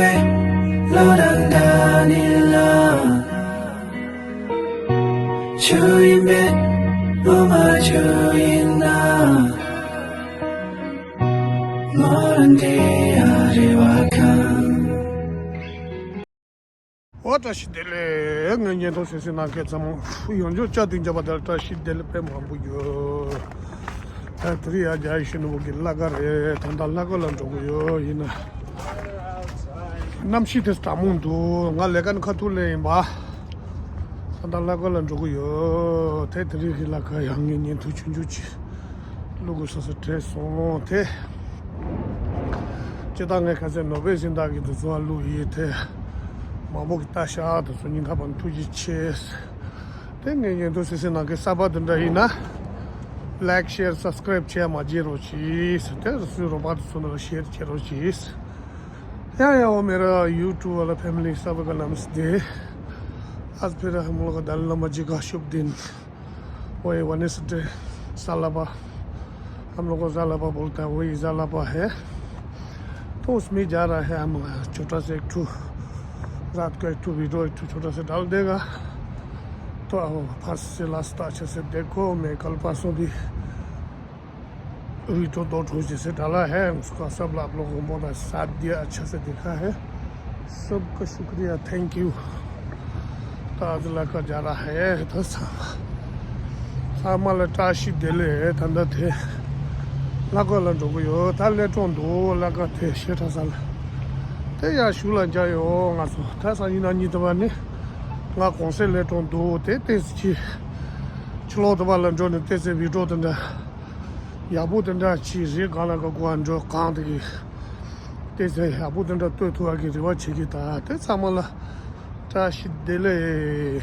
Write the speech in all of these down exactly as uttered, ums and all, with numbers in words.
བློ་དང་འདྲ་ནི་ལ། ཆུ་ཡིན་པས་བློ་མ་ཆུ་ཡིན་ན། མོ་རང་འདྲེ་ཡ་རེ་བ་ཁང་། འོ་བཀྲ་ཤིས་བདེ་ལེགས། ངའི་བརྙན་ཐུང་གསན་གཟིགས་གནང་མཁན་ཚང་མ་ཡོངས་རྫོགས་བཅའ་བདུན་བརྒྱ་པ་དེར་བཀྲ་ཤིས་བདེ་ལེགས་དཔེ་མང་པོ་ཡོད། ད་དེ་རིང་ཡ་རྒྱ་ཡེ་ཤེས་ནོར་བུ་གི་གླ་ཁ་རེད། ད་ལྟ་གླ་ཁ་ལ་འགྲོ་གི་ཡོད། ཡིན་ན་གནམ་གཤིས་དེ་གྲང་མོ་འདུག་ང་ལས་ཀ་ནི་ཁ་ཐུག་ལས་ཡིན་པ། ད་ལྟ་གླ་ཁ་ལ་འགྲོ་གི་ཡོད། དེ་དེ་རིང་གི་གླ་ཁ་ཡང་ངའི་བརྙན་ཐུང་ཆུང་ཆུང་ཅིག་བླུག་དགོས་བསམ་སོང་། དྲན་སོང་དེ། སྤྱིར་བཏང་ངས་ཁ་སང་ནོ་བེལ་གཟེངས་རྟགས་ཀྱི་དུས་ཚོད་བླུགས་ཡིན་དེ། མང་པོ་གི་ལྟ་ཤག་དེ་ཚོ་སྙིང་ཐག་པ་ནས་ཐུགས་རྗེ་ཆེ། དེ་ངས་ཉན་དུ་སེ་སེ་ནང་གི་གསར་པ་དེ་འདྲ་ཡིན་ན། Like, share, subscribe བྱས་མ་བརྗེད་རོགས་གྱིས། དེ་སུའི་རོགས་པ་དེ་ཚོ་ནང་ལ་share བྱེད་རོགས་གྱིས། या या वो मेरा YouTube वाला फैमिली सब का नमस्ते। आज फिर हम लोग का दाल नमक जी का शुभ दिन। वही वनस्डे सालाबा, हम लोग को जालाबा बोलता है, वही जालाबा है। तो उसमें जा रहा है हम, छोटा सा एक ठो, रात को एक ठो वीडियो, एक ठो छोटा सा डाल देगा। तो अब फर्स्ट से लास्ट तक अच्छे से देखो। मैं कल परसों भी वीडियो दो ठो जैसे डाला है, उसका सब आप लोगों को बहुत साथ दिया, अच्छा से देखा है। सबका शुक्रिया, thank you। ད་ཨ་ཙི་གླ་ཁ་རྒྱག་ར་ཧེ་ད་ཚང་མ། ཚང་མ་ལ་བཀྲ་ཤིས་བདེ་ལེགས། ད་ལྟ་དེ་གླ་ཁ་ལ་འགྲོ་གི་ཡོད། ད་ལས་གྲོང་འདུག་གླ་ཁ་དེ་ཤེ་ཁྲ་ས་ལ། དེ་ཡར་ཞུ་ལ་འཇག་ཡོད། ང་ཚོ་ད་སང་ཉིན་གནངས་ཉིན་དེ་བ་ནི་ང་གོང་སེ་ལས་གྲོང་འདུག་དེ་ཏོག་ཙམ་ཅིག་ཕྱི་ལོགས་དེ་བ་ལ་འགྲོ་ནས་ཏོག་ཙམ་བི་ཌིའོ་དེ་འདྲ་ཡག་པོ་དེ་འདྲ་ཅིག་རེད། གང་ལ་ག་གོ་བ་འགྲོ་གང་དེ་གི་ཏོག་ཙམ་ཡག་པོ་དེ་འདྲ་སྟོན་ཐུབ་པ་གི་རེ་བ་བྱེད་ཀྱི། ད་དེ་ཚང་མ་ལ་བཀྲ་ཤིས་བདེ་ལེགས།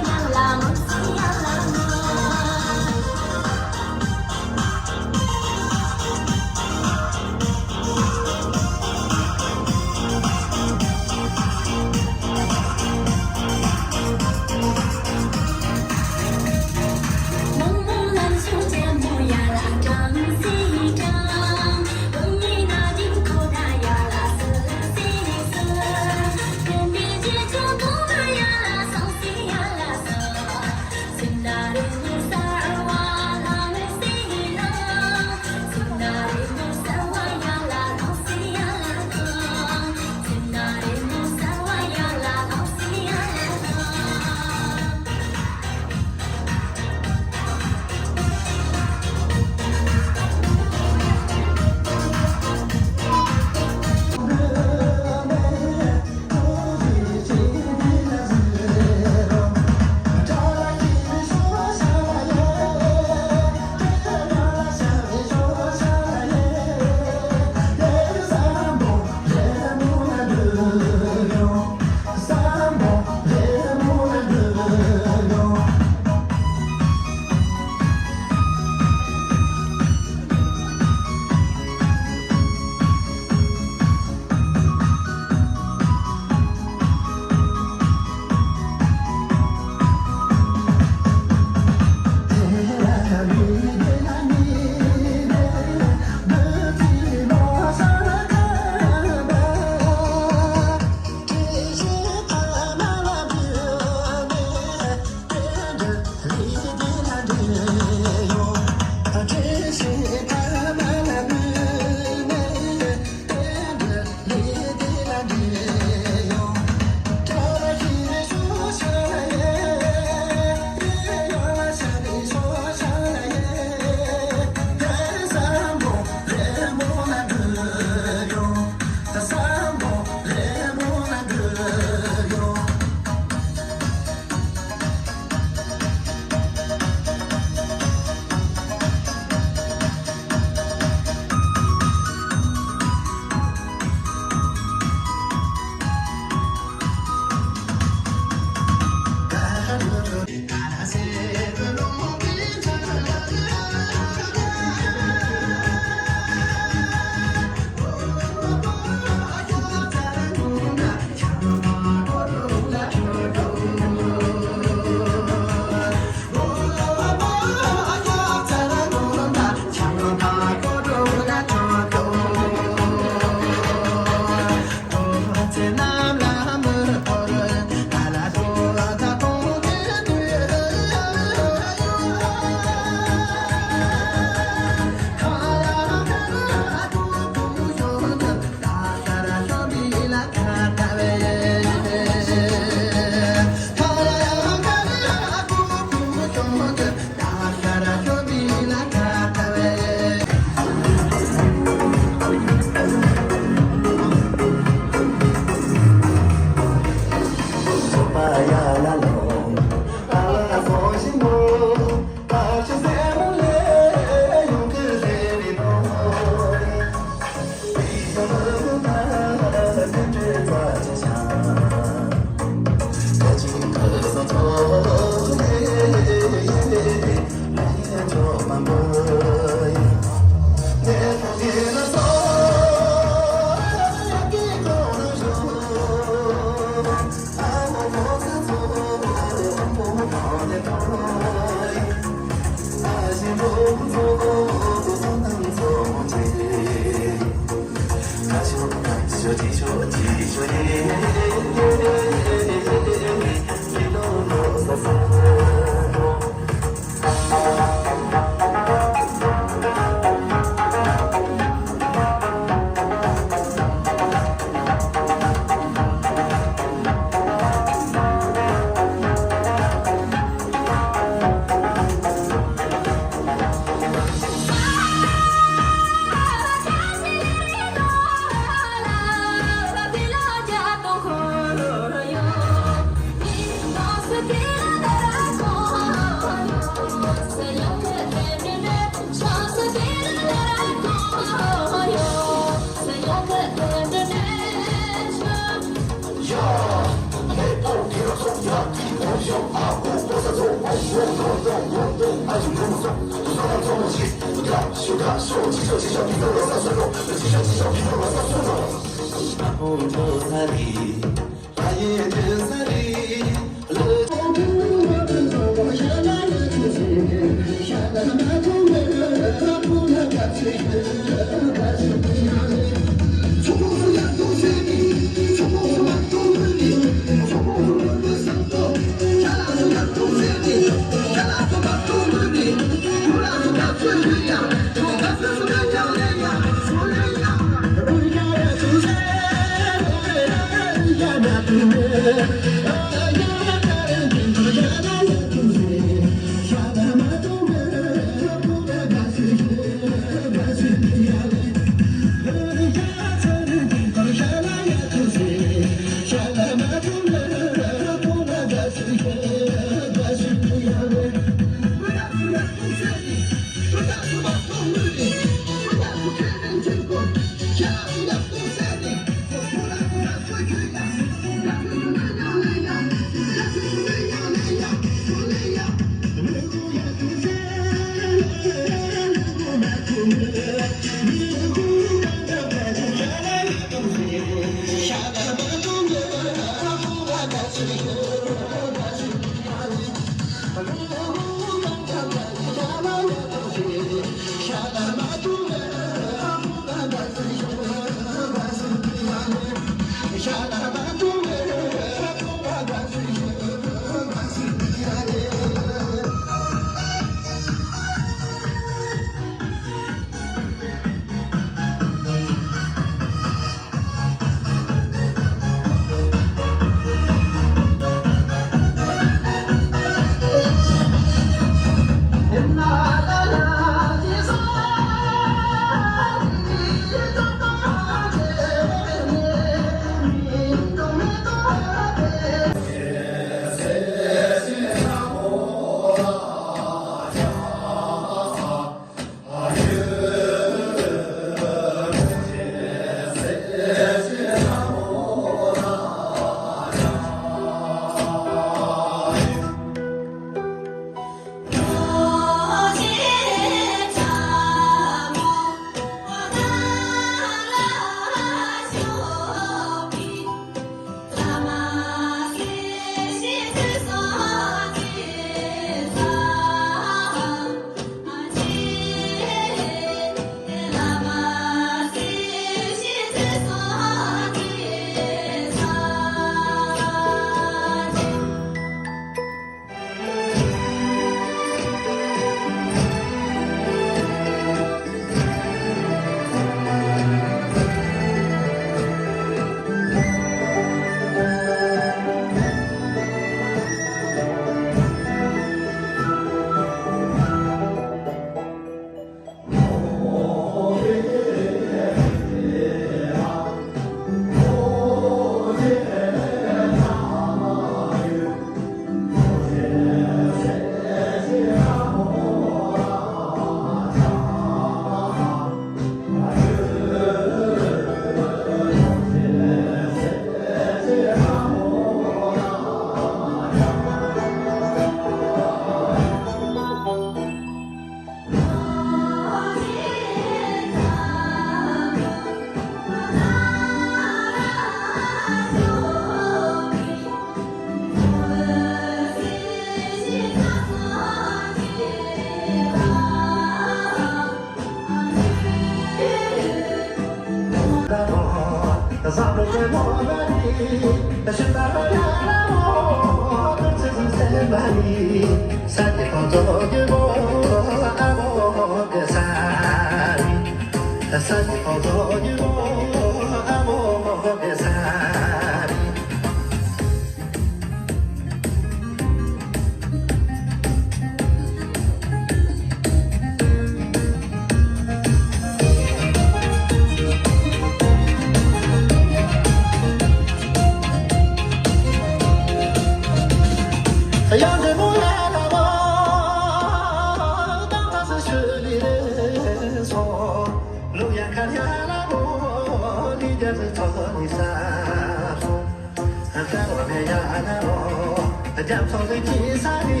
རྒྱ་མཚོ་ལས་ཀྱི་ས་རི་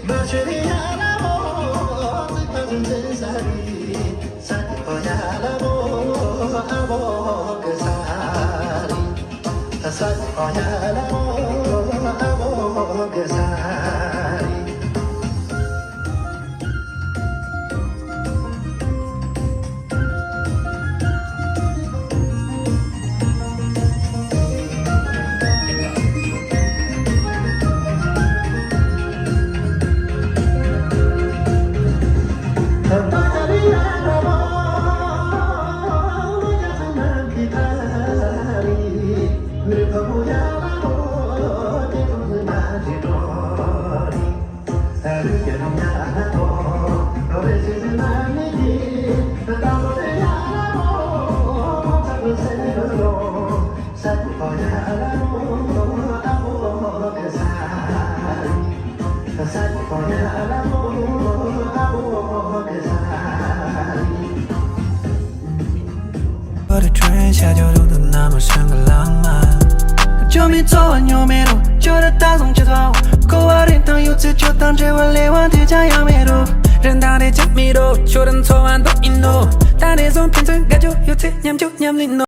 མ་ཆུ་རི་ཡ་ལ་མོ་ཙི་པ་ཙི་ཙི་ བར་ཁྲོན་ཤ་ཇོ་རུ་དུ་ན་མ་ཧྲང་ག་ལང་མ། ཇོ་མི་ཚོ་བ་ཉོ་མེ་རུ་ཇོ་ར་ད་སོང་ཅི་ཚ་བ། ཀོ་བ་རིན་ཐང་ཡོད་ཚེ་ཇོ་དང་འབྲེལ་བ་ལེ་བ་དེ་ཅང་ཡང་མེ་རུ། རིན་ཐང་རེ་ཅང་མི་རུ་ཇོ་ར་ཚོ་བ་འདོ་ཨིན་ནོ། ད་ནས་བཟུང་ཕན་ཚུན་དགའ་ཇོ་ཡོད་ཚེ་མཉམ་ཇོ་མཉམ་ལིན་ནོ།